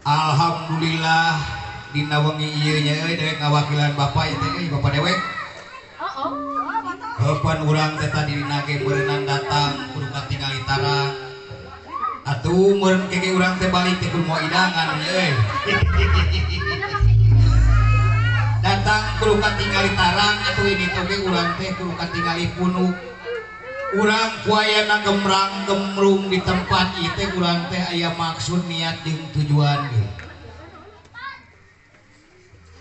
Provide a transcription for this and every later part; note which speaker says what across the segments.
Speaker 1: Alhamdulillah dina wengi ieu nya euy dewek ngawakilan bapak ieu teh euy bapak dewek. Heupan urang teh tadi dina ge meureunang datang kudu katingali tarang. Atuh meureun kege urang teh balik teh kudu moal idangan nya euy. Datang kudu katingali tarang atuh ini teh ge urang teh kudu katingali punuk. Urang kuayana gemrang gemrung di tempat ieu teh urang teh aya maksud niat jeung tujuan ge.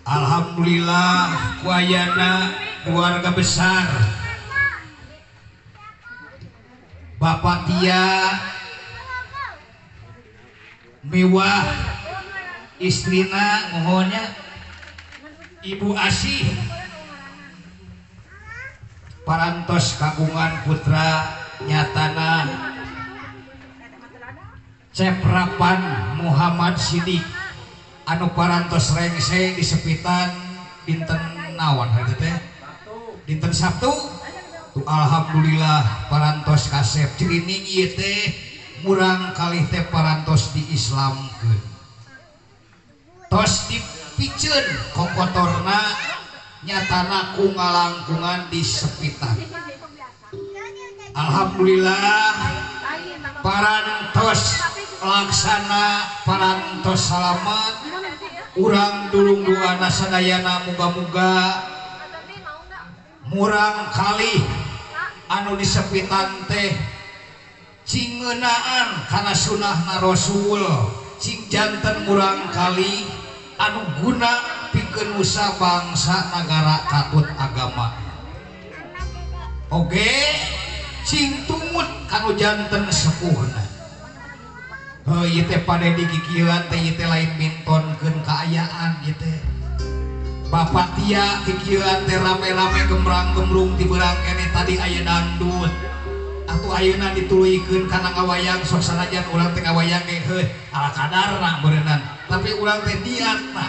Speaker 1: Alhamdulillah kuayana keluarga besar Bapak Tia miwah istrina mohonnya Ibu Asih parantos kagungan putra nyatana Ceprapan Muhammad Sidik anu parantos rengse di sepitan dinten naon hari teh dinten Sabtu tuh alhamdulillah parantos kasep cirining ieu teh murang kalih teh parantos diislamkeun tos dipiceun kokotorna nyatana ku ngalangkungan di sepitan. Alhamdulillah parantos laksana parantos salamat urang dulung duana sadayana muga-muga murang kalih anu disepitan teh cingeunaan kana sunahna Rasul cing janten murang kalih anu guna pikeun nusa bangsa nagara katut agama oge cing tumut kanu janten sepuhna. Heuh ieu teh pade dikikieuan teh ieu teh lain mintonkeun kaayaan ieu teh Bapak Tia kikieuan teh rame-rame gemrang-gemrung ti beurang keneh tadi aya dangdut atuh ayeuna dituluykeun kana ngawayang sok sanajan urang teh ngawayang ge heuh ala kadarna meureunnan tapi urang teh niatna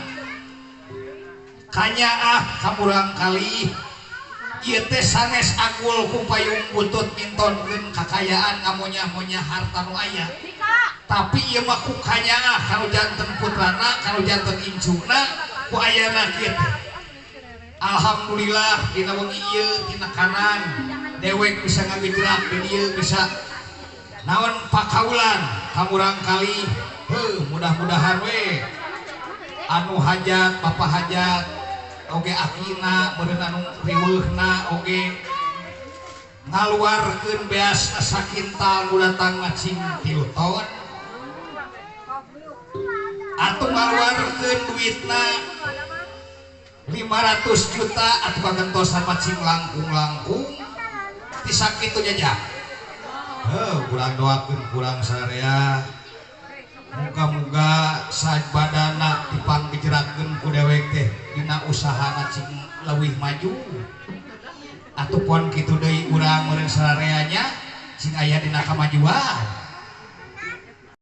Speaker 1: kanyaah ka murang kalih ieu teh sanes agul ku payung butut mintonkeun kakayaan ngamonya-monya harta nu aya tapi ieu mah ku kanyaah kanu janten putrana kanu janten incuna ku ayana kieu teh. Alhamdulillah dina wengi ieu tina kanan dewek bisa ngagejerak di dieu bisa naon pakaulan ka murang kalih heuh mudah-mudahan we anu hajat bapak hajat oge akina meureun anu riweuhna oge ngaluarkeun beasna sakintal nu datangna cing 3 ton atuh ngaluarkeun duitna 500 juta atuh kagentosan mah cing langkung-langkung ti sakitu jajak. Heuh kurang doakeun kurang sararea muga-muga sabadana dipanggejerakeun ku dewek teh dina usahana cing leuwih maju atuh pon kitu deui urang meureun sarareanya cing aya dina kamajuan.